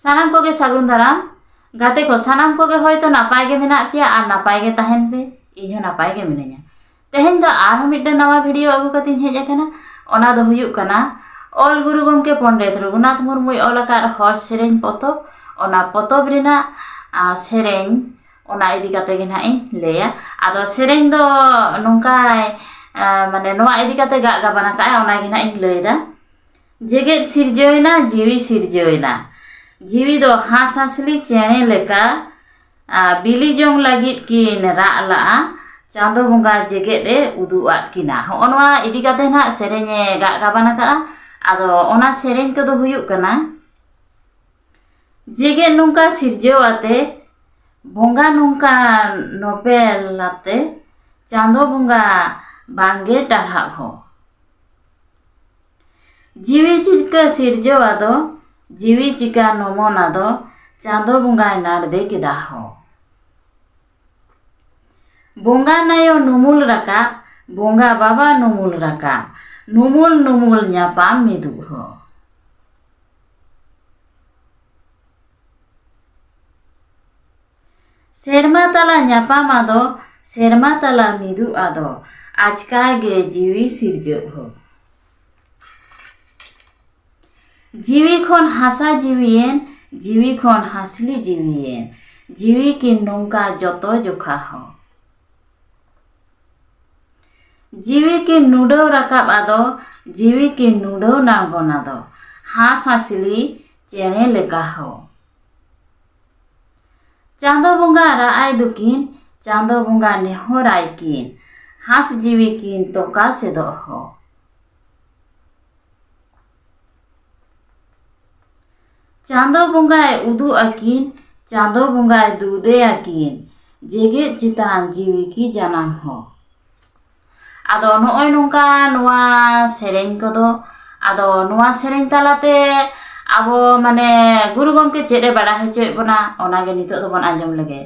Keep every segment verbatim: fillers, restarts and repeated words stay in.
ᱥᱟᱱᱟᱢ ᱠᱚᱜᱮ ᱥᱟᱹᱜᱩᱱ ᱫᱟᱨᱟᱢ᱾ ᱜᱟᱛᱮ ᱠᱚ, ᱥᱟᱱᱟᱢ ᱠᱚᱜᱮ ᱦᱚᱭᱛᱚ ᱱᱟᱯᱟᱭ ᱜᱮ ᱢᱮᱱᱟᱜ ᱯᱮᱭᱟ ᱟᱨ ᱱᱟᱯᱟᱭ ᱜᱮ ᱛᱟᱦᱮᱱ ᱯᱮ᱾ ᱤᱧ ᱦᱚᱸ ᱱᱟᱯᱟᱭ ᱜᱮ ᱢᱤᱱᱟᱹᱧᱟ᱾ ᱛᱮᱦᱮᱧ ᱫᱚ ᱟᱨᱦᱚᱸ ᱢᱤᱫᱴᱟᱝ ᱱᱟᱣᱟ video ᱟᱹᱜᱩ ᱠᱟᱛᱮᱧ ᱦᱮᱡ ᱟᱠᱟᱱᱟ᱾ ᱚᱱᱟ ᱫᱚ ᱦᱩᱭᱩᱜ ᱠᱟᱱᱟ ᱚᱞ ᱜᱩᱨᱩ ᱜᱚᱢᱠᱮ ᱯᱚᱱᱰᱤᱛ ᱨᱚᱜᱷᱩᱱᱟᱛᱷ ᱢᱩᱨᱢᱩᱭ ᱚᱞ ᱟᱠᱟᱫ ᱦᱚᱲ ᱥᱮᱨᱮᱧ ᱯᱚᱛᱚᱵ, ᱚᱱᱟ ᱯᱚᱛᱚᱵ ᱨᱮᱱᱟᱜ, ᱟ, ᱥᱮᱨᱮᱧ, ᱚᱱᱟ ᱤᱫᱤ ᱠᱟᱛᱮ ᱜᱮ ᱱᱟᱦᱟᱜ ᱤᱧ ᱞᱟᱹᱭᱟ᱾ ᱟᱫᱚ ᱥᱮᱨᱮᱧ ᱫᱚ ᱱᱚᱝᱠᱟᱭ, ᱟ, ᱢᱟᱱᱮ ᱱᱚᱣᱟ ᱤᱫᱤ ᱠᱟᱛᱮ ᱜᱟᱜ ᱜᱟᱵᱟᱱ ᱟᱠᱟᱫᱼᱟᱭ, ᱚᱱᱟ ᱜᱮ ᱱᱟᱦᱟᱜ ᱤᱧ ᱞᱟᱹᱭᱫᱟ᱾ ᱡᱮᱜᱮᱫ ᱥᱤᱨᱡᱟᱹᱣᱮᱱᱟ, ᱡᱤᱣᱤ ᱥᱤᱨᱡᱟᱹᱣᱮᱱᱟ᱾ ᱡᱤᱣᱤ ᱫᱚ ᱦᱟᱸᱥ ᱦᱟᱸᱥᱞᱤ ᱪᱮᱬᱮ ᱞᱮᱠᱟ, ᱟ, ᱵᱤᱞᱤ ᱡᱚᱝ ᱞᱟᱹᱜᱤᱫ ᱠᱤᱱ ᱨᱟᱜ ᱞᱟᱜᱼᱟ᱾ ᱪᱟᱸᱫᱚ ᱵᱚᱸᱜᱟ ᱡᱮᱜᱮᱫ ᱮ ᱩᱫᱩᱜ ᱟᱫ ᱠᱤᱱᱟ᱾ ᱦᱚᱸᱜᱼᱚ ᱱᱚᱣᱟ ᱤᱫᱤ ᱠᱟᱛᱮ ᱱᱟᱦᱟᱜ ᱥᱮᱨᱮᱧ ᱮ ᱜᱟᱜ ᱜᱟᱵᱟᱱ ᱟᱠᱟᱫᱼᱟ᱾ ᱟᱫᱚ ᱚᱱᱟ ᱥᱮᱨᱮᱧ ᱠᱚᱫᱚ ᱦᱩᱭᱩᱜ ᱠᱟᱱᱟ, ᱡᱮᱜᱮᱫ ᱱᱚᱝᱠᱟ ᱥᱤᱨᱡᱟᱹᱣ ᱟᱛᱮ, ᱵᱚᱸᱜᱟ ᱱᱚᱝᱠᱟ ᱱᱚᱯᱮᱞ ᱟᱛᱮ, ᱪᱟᱸᱫᱚ ᱵᱚᱸᱜᱟ ᱵᱟᱝᱜᱮ ᱴᱟᱨᱦᱟᱜ ᱦᱚᱸ᱾ ᱡᱤᱣᱤ ᱪᱤᱠᱟᱹ ᱥᱤᱨᱡᱟᱹᱣ ᱟᱫᱚ, ᱡᱤᱣᱤ ᱪᱤᱠᱟ ᱱᱚᱢᱚᱱ ᱟᱫᱚ, ᱪᱟᱸᱫᱚ ᱵᱚᱸᱜᱟᱭ ᱱᱟᱲᱫᱮ ᱠᱮᱫᱟ ᱦᱚ᱾ ᱵᱚᱸᱜᱟ ᱱᱟᱭᱚ ᱱᱩᱢᱩᱞ ᱨᱟᱠᱟᱵ, ᱵᱚᱸᱜᱟ ᱵᱟᱵᱟ ᱱᱩᱢᱩᱞ ᱨᱟᱠᱟᱵ, ᱱᱩᱢᱩᱞ ᱱᱩᱢᱩᱞ ᱧᱟᱯᱟᱢ ᱢᱤᱫᱩᱜ ᱦᱚ᱾ ᱥᱮᱨᱢᱟ ᱛᱟᱞᱟ ᱧᱟᱯᱟᱢ ᱟᱫᱚ, ᱥᱮᱨᱢᱟ ᱛᱟᱞᱟ ᱢᱤᱫᱩᱜ ᱟᱫᱚ, ᱟᱪᱠᱟ ᱜᱮ ᱡᱤᱣᱤ ᱥᱤᱨᱡᱟᱹᱜ ᱦᱚ᱾ ᱡᱤᱣᱤ ᱠᱷᱚᱱ ᱦᱟᱥᱟ ᱡᱤᱣᱤᱭᱮᱱ, ᱡᱤᱣᱤ ᱠᱷᱚᱱ ᱦᱟᱸᱥᱞᱤ ᱡᱤᱣᱤᱭᱮᱱ, ᱡᱤᱣᱤ ᱠᱤᱱ ᱱᱚᱝᱠᱟ ᱡᱚᱛᱚ ᱡᱚᱠᱷᱟ ᱦᱚ᱾ ᱡᱤᱣᱤ ᱠᱤᱱ ᱱᱩᱰᱟᱹᱣ ᱨᱟᱠᱟᱵ ᱟᱫᱚ, ᱡᱤᱣᱤ ᱠᱤᱱ ᱱᱩᱰᱟᱹᱣ ᱱᱟᱬᱜᱚᱱ ᱟᱫᱚ, ᱦᱟᱸᱥ ᱦᱟᱸᱥᱞᱤ ᱪᱮᱬᱮ ᱞᱮᱠᱟ ᱦᱚ᱾ ᱪᱟᱸᱫᱚ ᱵᱚᱸᱜᱟ ᱨᱟᱜ ᱟᱭ ᱫᱩᱠᱤᱱ, ᱪᱟᱸᱫᱚ ᱵᱚᱸᱜᱟ ᱱᱮᱦᱚᱨ ᱟᱭ ᱠᱤᱱ, ᱦᱟᱸᱥ ᱡᱤᱣᱤ ᱠᱤᱱ ᱛᱚᱠᱟ ᱥᱮᱫᱚᱜ ᱦᱚ᱾ ᱪᱟᱸᱫᱚ ᱵᱚᱸᱜᱟᱭ ᱩᱫᱩᱜ ᱟᱹᱠᱤᱱ, ᱪᱟᱸᱫᱚ ᱵᱚᱸᱜᱟᱭ ᱫᱩᱫᱮ ᱟᱹᱠᱤᱱ, ᱡᱮᱜᱮᱫ ᱪᱮᱛᱟᱱ ᱡᱤᱣᱤ ᱠᱤ ᱡᱟᱱᱟᱢ ᱦᱚ᱾ ᱟᱫᱚ ᱱᱚᱜᱼᱚᱭ ᱱᱚᱝᱠᱟ ᱱᱚᱣᱟ ᱥᱮᱨᱮᱧ ᱠᱚᱫᱚ, ᱟᱫᱚ ᱱᱚᱣᱟ ᱥᱮᱨᱮᱧ ᱛᱟᱞᱟᱛᱮ ᱟᱵᱚ ᱢᱟᱱᱮ ᱜᱩᱨᱩ ᱜᱚᱢᱠᱮ ᱪᱮᱫ ᱮ ᱵᱟᱲᱟᱭ ᱦᱚᱪᱚᱭᱮᱫ ᱵᱚᱱᱟ, ᱚᱱᱟᱜᱮ ᱱᱤᱛᱚᱜ ᱫᱚᱵᱚᱱ ᱟᱸᱡᱚᱢ ᱞᱮᱜᱮ᱾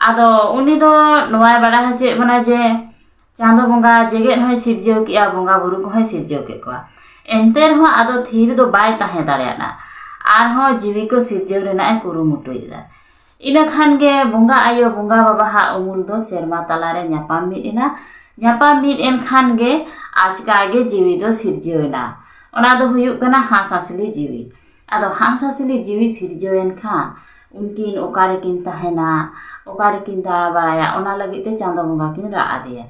ᱟᱫᱚ ᱩᱱᱤ ᱫᱚ ᱱᱚᱣᱟᱭ ᱵᱟᱲᱟᱭ ᱦᱚᱪᱚᱭᱮᱫ ᱵᱚᱱᱟ ᱡᱮ ᱪᱟᱸᱫᱚ ᱵᱚᱸᱜᱟ ᱡᱮᱜᱮᱫ ᱦᱚᱸᱭ ᱥᱤᱨᱡᱟᱹᱣ ᱠᱮᱜᱼᱟ, ᱵᱚᱸᱜᱟ ᱵᱩᱨᱩ ᱠᱚᱦᱚᱸᱭ ᱥᱤᱨᱡᱟᱹᱣ ᱠᱮᱫ ᱠᱚᱣᱟ᱾ ᱮᱱᱛᱮ ᱨᱮᱦᱚᱸ ᱟᱫᱚ ᱛᱷᱤᱨ ᱫᱚ ᱵᱟᱭ ᱛᱟᱦᱮᱸ ᱫᱟᱲᱮᱭᱟᱫᱼᱟ᱾ ᱟᱨᱦᱚᱸ ᱡᱤᱣᱤ ᱠᱚ ᱥᱤᱨᱡᱟᱹᱣ ᱨᱮᱱᱟᱜ ᱮ ᱠᱩᱨᱩᱢᱩᱴᱩᱭᱮᱫᱟ᱾ ᱤᱱᱟᱹ ᱠᱷᱟᱱ ᱜᱮ ᱵᱚᱸᱜᱟ ᱟᱭᱳ, ᱵᱚᱸᱜᱟ ᱵᱟᱵᱟ ᱦᱟᱜ ᱩᱢᱩᱞ ᱫᱚ ᱥᱮᱨᱢᱟ ᱛᱟᱞᱟᱨᱮ ᱧᱟᱯᱟᱢ ᱢᱤᱫ ᱮᱱᱟ᱾ ᱧᱟᱯᱟᱢ ᱢᱤᱫ ᱮᱱ ᱠᱷᱟᱱ ᱜᱮ ᱟᱪᱠᱟ ᱜᱮ ᱡᱤᱣᱤ ᱫᱚ ᱥᱤᱨᱡᱟᱹᱣ ᱮᱱᱟ᱾ ᱚᱱᱟ ᱫᱚ ᱦᱩᱭᱩᱜ ᱠᱟᱱᱟ ᱦᱟᱸᱥ ᱦᱟᱸᱥᱞᱤ ᱡᱤᱣᱤ᱾ ᱟᱫᱚ ᱦᱟᱸᱥ ᱦᱟᱸᱥᱞᱤ ᱡᱤᱣᱤ ᱥᱤᱨᱡᱟᱹᱣ ᱮᱱ ᱠᱷᱟᱱ ᱩᱱᱠᱤᱱ ᱚᱠᱟ ᱨᱮᱠᱤᱱ ᱛᱟᱦᱮᱱᱟ, ᱚᱠᱟ ᱨᱮᱠᱤᱱ ᱫᱟᱬᱟ ᱵᱟᱲᱟᱭᱟ, ᱚᱱᱟ ᱞᱟᱹᱜᱤᱫ ᱛᱮ ᱪᱟᱸᱫᱚ ᱵᱚᱸᱜᱟ ᱠᱤᱱ ᱨᱟᱜ ᱟᱫᱮᱭᱟ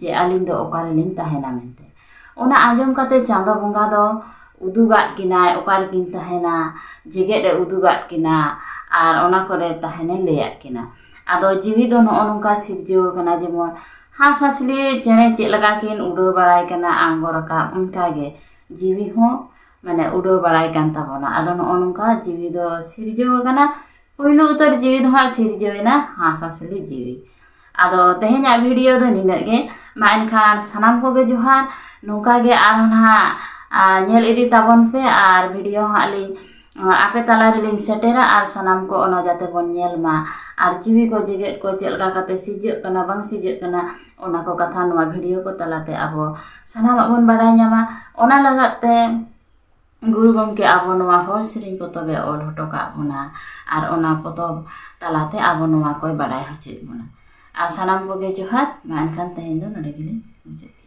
ᱡᱮ ᱟᱹᱞᱤᱧ ᱫᱚ ᱚᱠᱟ ᱨᱮᱞᱤᱧ ᱛᱟᱦᱮᱱᱟ ᱢᱮᱱᱛᱮ᱾ ᱚᱱᱟ ᱟᱸᱡᱚᱢ ᱠᱟᱛᱮ ᱪᱟᱸᱫᱚ ᱵᱚᱸᱜᱟ ᱫᱚ ᱩᱫᱩᱜᱟᱫ ᱠᱤᱱᱟᱭ ᱚᱠᱟ ᱨᱮᱠᱤᱱ ᱛᱟᱦᱮᱱᱟ, ᱡᱮᱜᱮᱫ ᱮ ᱩᱫᱩᱜᱟᱫ ᱠᱤᱱᱟ ᱟᱨ ᱚᱱᱟ ᱠᱚᱨᱮ ᱛᱟᱦᱮᱱᱮ ᱞᱟᱹᱭᱟᱫ ᱠᱤᱱᱟ᱾ ᱟᱫᱚ ᱡᱤᱣᱤ ᱫᱚ ᱱᱚᱜᱼᱚ ᱱᱚᱝᱠᱟ ᱥᱤᱨᱡᱟᱹᱣ ᱟᱠᱟᱱᱟ, ᱡᱮᱢᱚᱱ ᱦᱟᱸᱥ ᱦᱟᱸᱥᱞᱤ ᱪᱮᱬᱮ ᱪᱮᱫ ᱞᱮᱠᱟ ᱠᱤᱱ ᱩᱰᱟᱹᱣ ᱵᱟᱲᱟᱭ ᱠᱟᱱᱟ ᱟᱬᱜᱚ ᱨᱟᱠᱟᱵ, ᱚᱱᱠᱟ ᱜᱮ ᱡᱤᱣᱤ ᱦᱚᱸ ᱢᱟᱱᱮ ᱩᱰᱟᱹᱣ ᱵᱟᱲᱟᱭ ᱠᱟᱱ ᱛᱟᱵᱚᱱᱟ᱾ ᱟᱫᱚ ᱱᱚᱜᱼᱚ ᱱᱚᱝᱠᱟ ᱡᱤᱣᱤ ᱫᱚ ᱥᱤᱨᱡᱟᱹᱣ ᱟᱠᱟᱱᱟ᱾ ᱯᱩᱭᱞᱩ ᱩᱛᱟᱹᱨ ᱡᱤᱣᱤ ᱫᱚ ᱦᱟᱸᱜ ᱥᱤᱨᱡᱟᱹᱣ ᱮᱱᱟ ᱦᱟᱸᱥ ᱦᱟᱸᱥᱞᱤ ᱡᱤᱣᱤ᱾ ᱟᱫᱚ ᱛᱮᱦᱮᱧᱟᱜ ᱵᱷᱤᱰᱤᱭᱳ ᱫᱚ ᱱᱤᱱᱟᱹᱜ ᱜᱮ᱾ ᱢᱟ ᱮᱱᱠᱷᱟᱱ ᱥᱟᱱᱟᱢ ᱠᱚᱜᱮ ᱡᱚᱦᱟᱨ᱾ ᱱᱚᱝᱠᱟ ᱜᱮ ᱟᱨᱦᱚᱸ ᱱᱟᱦᱟᱜ, ᱟ, ᱧᱮᱞ ᱤᱫᱤ ᱛᱟᱵᱚᱱ ᱯᱮ ᱟᱨ ᱵᱷᱤᱰᱤᱭᱳ ᱦᱟᱸᱜ ᱞᱤᱧ, ᱟ, ᱟᱯᱮ ᱛᱟᱞᱟ ᱨᱮᱞᱤᱧ ᱥᱮᱴᱮᱨᱟ ᱟᱨ ᱥᱟᱱᱟᱢ ᱠᱚ ᱚᱱᱟ ᱡᱟᱛᱮ ᱵᱚᱱ ᱧᱮᱞ ᱢᱟ᱾ ᱟᱨ ᱡᱤᱣᱤ ᱠᱚ ᱡᱮᱜᱮᱫ ᱠᱚ ᱪᱮᱫ ᱞᱮᱠᱟ ᱠᱟᱛᱮ ᱥᱤᱨᱡᱟᱹᱜ ᱠᱟᱱᱟ ᱵᱟᱝ ᱥᱤᱨᱡᱟᱹᱜ ᱠᱟᱱᱟ, ᱚᱱᱟ ᱠᱚ ᱠᱟᱛᱷᱟ ᱱᱚᱣᱟ ᱵᱷᱤᱰᱤᱭᱳ ᱠᱚ ᱛᱟᱞᱟᱛᱮ ᱟᱵᱚ ᱥᱟᱱᱟᱢᱟᱜ ᱵᱚᱱ ᱵᱟᱰᱟᱭ ᱧᱟᱢᱟ᱾ ᱚᱱᱟ ᱞᱟᱹᱜᱤᱫ ᱛᱮ ᱜᱩᱨᱩ ᱜᱚᱢᱠᱮ ᱟᱵᱚ ᱱᱚᱣᱟ ᱦᱚᱲ ᱥᱮᱨᱮᱧ ᱯᱚᱛᱚᱵ ᱮ ᱚᱞ ᱦᱚᱴᱚ ᱠᱟᱜ ᱵᱚᱱᱟ ᱟᱨ ᱚᱱᱟ ᱯᱚᱛᱚᱵ ᱛᱟᱞᱟᱛᱮ ᱟᱵᱚ ᱱᱚᱣᱟ ᱠᱚᱭ ᱵᱟᱰᱟᱭ ᱦᱚᱪᱚᱭᱮᱫ ᱵᱚᱱᱟ᱾ ᱟᱨ ᱥᱟᱱᱟᱢ ᱠᱚᱜᱮ ᱡᱚᱦᱟᱨ᱾ ᱢᱟ ᱮᱱᱠᱷᱟᱱ ᱛᱮᱦᱮᱧ ᱫᱚ ᱱᱚᱰᱮ ᱜᱮᱞᱤᱧ ᱢᱩᱪᱟᱹᱫ ᱮᱫᱟ᱾